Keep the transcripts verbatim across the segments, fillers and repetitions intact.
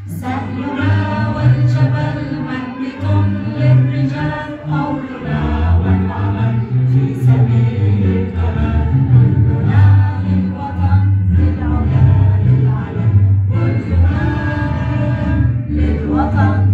سعينا والجبل مهنة للرجال، قولنا والعمل في سبيل الكمال. كلنا للوطن، للعلا، للعلن، كلنا للوطن.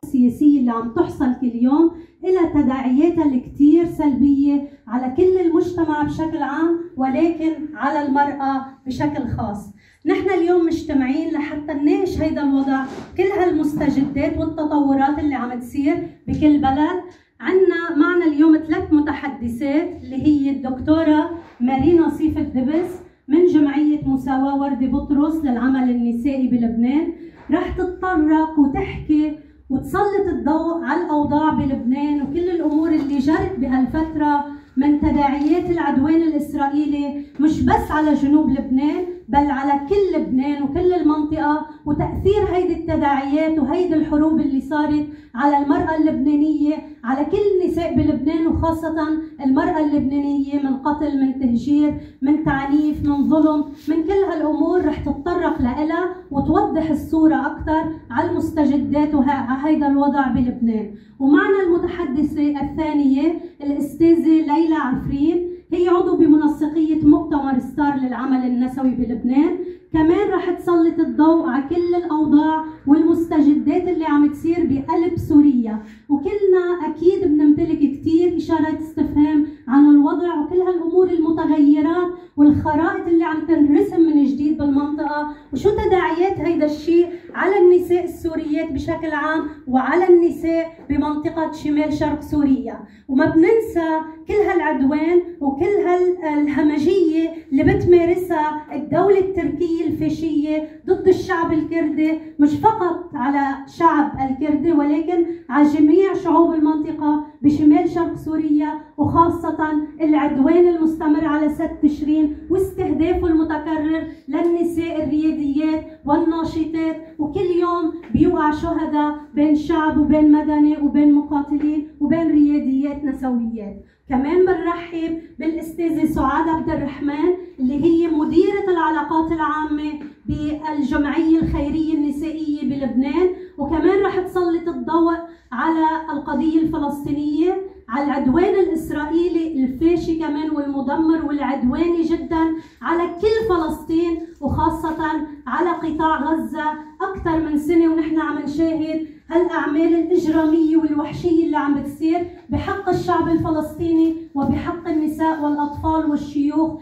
السياسية اللي عم تحصل كل يوم إلها تداعياتها الكتير سلبية على كل المجتمع بشكل عام، ولكن على المرأة بشكل خاص. نحن اليوم مجتمعين لحتى نناقش هيدا الوضع، كل هالمستجدات والتطورات اللي عم تصير بكل بلد. عنا معنا اليوم ثلاث متحدثات، اللي هي الدكتورة مارينا صيف الدبس من جمعية مساواة وردة بطرس للعمل النسائي بلبنان. رح تتطرق وتحكي وتسلط الضوء على الأوضاع بلبنان وكل الأمور اللي جرت بهالفترة من تداعيات العدوان الإسرائيلي، مش بس على جنوب لبنان، بل على كل لبنان وكل المنطقة، وتأثير هيدي التداعيات وهيدي الحروب اللي صارت على المرأة اللبنانية، على كل النساء بلبنان، وخاصة المرأة اللبنانية، من قتل، من تهجير، من تعنيف، من ظلم، من كل هالأمور رح تتطرق لإلها وتوضح الصورة أكتر على المستجدات وه-، على هيدا الوضع بلبنان. ومعنا المتحدثة الثانية الأستاذة ليلى عفرين، هي عضو بمنسقية مؤتمر ستار للعمل النسوي بلبنان. كمان رح تسلط الضوء على كل الأوضاع والمستجدات اللي عم تصير بقلب سوريا، وكلنا أكيد بنمتلك كتير إشارات استفهام عن الوضع وكل هالأمور المتغيرات والخرائط اللي عم تنرسم من جديد بالمنطقة، وشو تداعيات هيدا الشي على النساء السوريات بشكل عام وعلى النساء بمنطقة شمال شرق سوريا. وما بننسى كل هالعدوان وكل هالهمجية اللي بتمارسها الدولة التركية الفاشية ضد الشعب الكردي، مش فقط على شعب الكردي، ولكن على جميع شعوب المنطقة بشمال شرق سوريا، وخاصة العدوان المستمر على سد تشرين واستهدافه المتكرر للنساء الرياديات والناشطات، وكل يوم بيوقع شهداء بين شعب وبين مدني وبين مقاتلين وبين رياديات نسويات. كمان بنرحب بالأستاذة سعاد عبد الرحمن، اللي هي مديرة العلاقات العامة بالجمعية الخيرية النسائية بلبنان، وكمان رح تسلط الضوء على القضية الفلسطينية، على العدوان الإسرائيلي الفاشي كمان والمدمر والعدواني جدًا على كل فلسطين، وخاصة على قطاع غزة. أكتر من سنة ونحن عم نشاهد هالأعمال الإجرامية والوحشية اللي عم بتصير بحق الشعب الفلسطيني وبحق النساء والأطفال والشيوخ.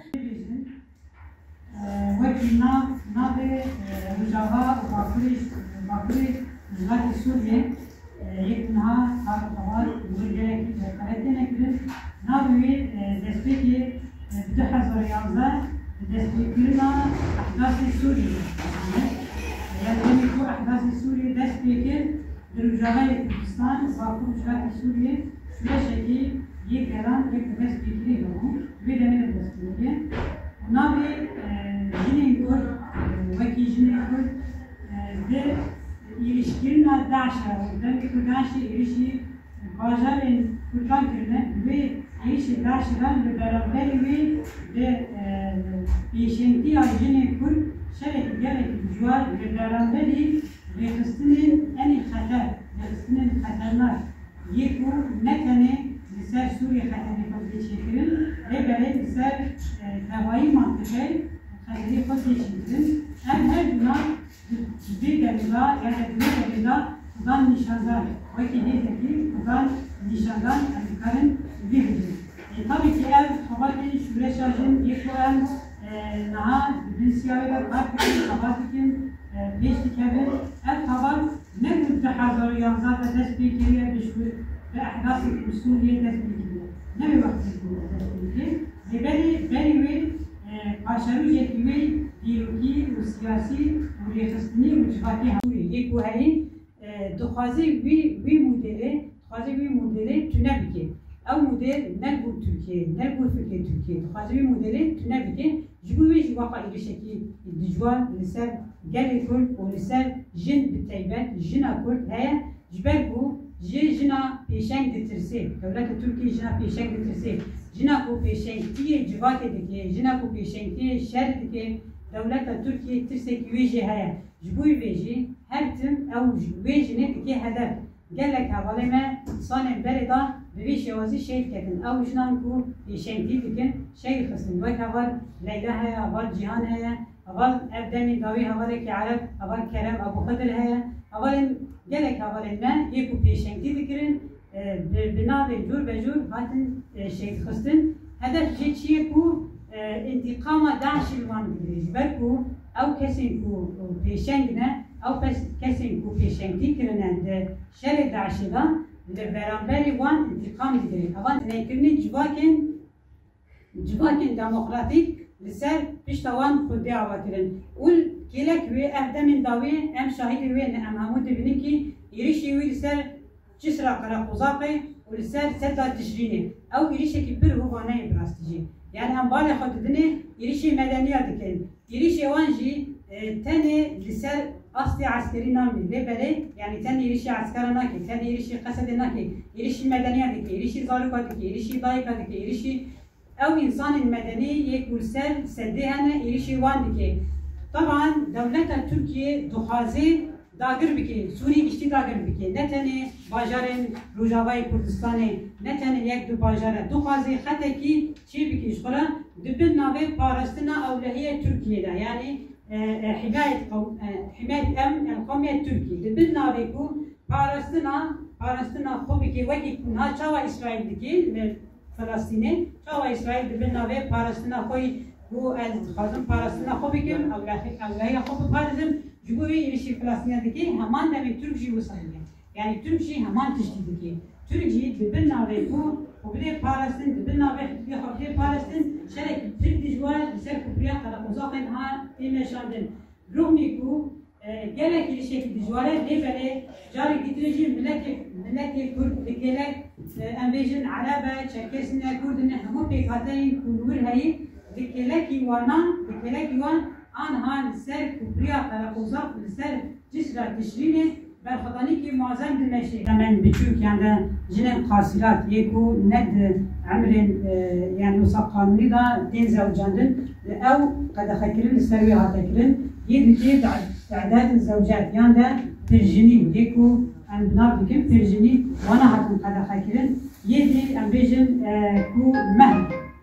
Wekî nav, navê, e, Rojava û Bakurê, Bakurê Rojhilatê Sûriyê, e, yek niha kar û xebat û gelekî cebxere têne kirin. Navê wê, e, destpêkê, e, bi du hezar û yanzdeh bi destpêkirina ehdasê Sûriyê. Yani demê ku ehdasê Sûriyê dest pê kir, Li Rojavayê Kurdistan, Bakur Rojhilatê Sûriyê, şoreşekî yê gelan yek bi dest pê kirî hebû, vê demê de bi dest pê kiriye. Û navê, e, jinên Kurd, e, wekî jinên Kurd, e, di êrişkirina DAIŞê re, demê ku DAIŞê êrişî bajarên Kurdan kirine, bi wê êrişê DAIŞê re li beramberî wê bi, e, Pêşengtiya jinê Kurd şerekî gelekî dijwar li beramberî rêxistinên enî xeter, rêxistinên xeternak yê ku ne tenê li ser Sûriyê xeterê xwe tê çêkirin, lê belê li ser, e, tevayî mantiqê xeterê xwe tê çêkirin. Ev her duna di vê demê de, ya di vê demê de Kurdan nîşandan, wekî hêzekî Kurdan nîşandan em dikarin vê bibînin. E, tabii ki ev xebatên şûreşa jin yê ku em, e, niha di bin siyahê de kar dikin, xebat dikin, e, pêş dikevin. Ev xebat ne ku du hezar û yanzdeh de dest pê kiriye, bi şû-, bi ehdasê ku Sûriyê dest pê kiriye. Ne wê wextê ku dest pê kiriye. Lê berî, berî wê, e, paşerojekî wê dîrokî û siyasî û rêxistinî û civakî hebûye. Yê ku herî, e, dixwaze wî, wî modêlê, dixwaze wî modêlê tune bike. Ew modêl ne li gor Tirkiyeyê, ne li gor fikrê Tirkiyeyê. Dixwaze wî modêlê tune bike. Ji bo wê jî waqa êrişekî dijwar li ser gelê Kurd û li ser jin bi teybet, jina Kurd heye. Ji ber ku ji jina pêşeng ditirsê, dewleta Tirkiyê jina pêşeng ditirsê, jina ku pêşengtiyê civakê dike, jina ku pêşengtiyê şer dike, dewleta Tirkiyê tirsekî wê jê heye. Ji bo vê jî her tim ew ji wê jinê dike hedef. Gelek hevalê me sanên berê de bi vî şêwazî şehîd ketin. Ew jinan ku pêşengtî dikin, şehîd xistin. Wek heval Leyla heye, heval Cîhan heye, heval ev demî dawî hevalekî Ereb, heval Kerem Ebû Xidir heye. Hevalên, gelek hevalên me yê ku pêşengtî dikirin, e, bi, bi navên cûr be cûr hatin, e, şehîd xistin. Hedef jê çi ye ku, e, întîqama DAIŞ'ê li wan bigire. Ji ber ku ew kesên ku, e, pêşeng ne, ew pes-, kesên ku pêşengtî kirine di şerê DAIŞ'ê de, li beramberî wan întîqam digire. Evan dineykirinê civakên, civakên demokratîk li ser pişta wan xwedê ava kirin. Û kêlek wê, ev demên dawî em şahidê wê ne, em hemû dibînin kî êrişê wî li ser Cisra Qereqozaqê û li ser Sedda Tişrînê. Ew êrişekî pir hovane ye bi rastî jî. Yani em balê xwe didinê êrişê medeniya dikin. Êrişê wan jî, e, tenê li ser astê eskerî namîne. Lê belê, yani tenê êrişê eskera nake, tenê êrişê Qesedê nake, êrişî medeniya dike, êrişî zaroka dike, êrişî dayika dike, êrişî ew însanên medenî yê ku li ser sedê hene, êrişê wan dike. Taban dewleta Tirkiyê dixwaze dagir bike, Sûriyê giştî dagir bike. Ne tenê bajarên Rojavayê Kurdistanê, ne tenê yek du bajara. Dixwaze xetekî çê bike ji xwe re, di bin navê parastina ewlehiya Tirkiyê de. Yani, e, e, himayet qew-, e, himayet emn el qewmiya Tirkiyê. Di bin navê ku parastina, parastina xwe bike, wekî ku niha çawa Îsraîl dike li Filistînê, çawa Îsraîl di bin navê parastina xwe yî ku ez dixwazim parastina xwe bikim, ewlehi-, ewlehiya xwe biparêzim, ji bo wê êrişî Filistînê dike, heman demê Tirk jî wisa ye. Yani Tirk jî heman tiştî dike. Tirk jî di bin navê ku xwe bidê parastin, di bin navê xwe bidê parastin, şerekî pir dijwar li ser Kupriya Qereqozaqê niha tê meşandin. Rûmî ku, e, gelek êrişekî dijwar e, lê belê carek dîtir jî miletê, miletê Kurd li gelek, e, em bêjin Ereb e, Çerkes ne, Kurd ne, hemû pêkhateyên ku li wir heyî, li gelekî wana, li gelekî wan aniha li ser Kupriya Qereqozaq, li ser Cisra Tişrînê berxwedanîkî mezin dimeşe. Hemen biçûk yan de jinên qasîrat yê ku ne di emrên, e, yani wisa qanûnî de tên zewicandin, ew qedexekirin li ser wê hate kirin. Yê dikê di, di edetên zewcet yan de pirjinî, yê ku em bi nav dikin pirjinî, wana hatin qedexekirin. Yê dî em bêjin, e, ku mehr,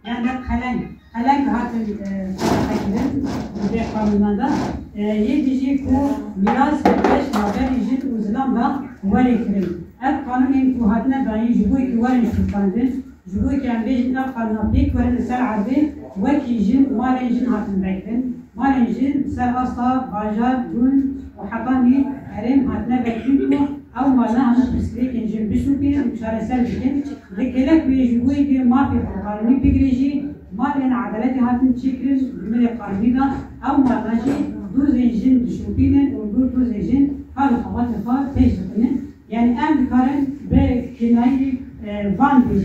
yan de qeleng. Qeleng hatin, e, qedexekirin di vê qanûnan de. E, yê dî jî ku mîras beş navberî jin û zilam de were kirin. Ev qanûnên ku hatine dayîn ji bo ku werin şopandin, ji bo ku em bêjin ev qanûna pêk werin li ser erdê, wekî jin malên jin hatin vekirin. Malên jin ser asta bajar, gund û hetanî herêm hatine vekirin ku ew malna hemû pirsgirêkên jin bişopînin û çareser bikin. Li gelek wê ji bo yê mafê xwe qanûnî bigire jî, malên edaletê hatin çêkirin, bi milê qanûnî de ew malna jî dozên jin dişopînin û li gor dozên jin kar û xebatê xwe pêş dixinin. Yani em dikarin bi kênayî, e, van bêjin.